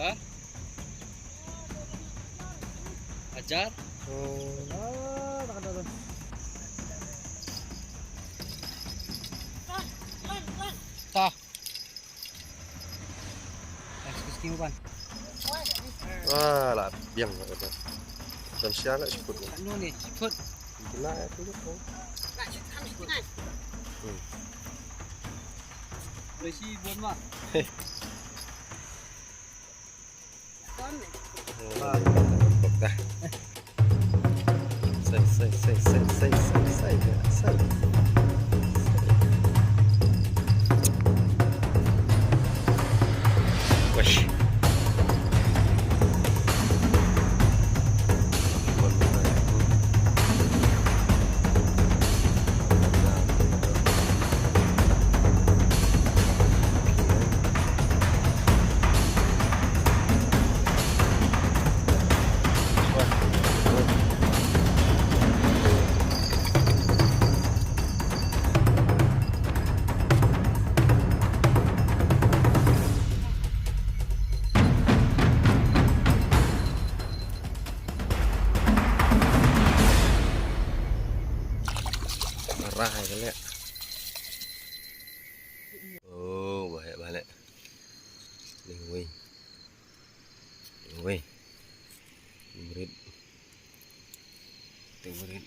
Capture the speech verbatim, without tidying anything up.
Ha? Ajar? Ta. Excuse me, Wan. Ah, la biang la kata. Kan sia la seput. Anu ni, seput. Gila ya tu tu. Hmm. Besi buat mak. Arah aja leh. Oh, bahaya balik. Ni wei. Ni wei. Ni merit. Ni merit.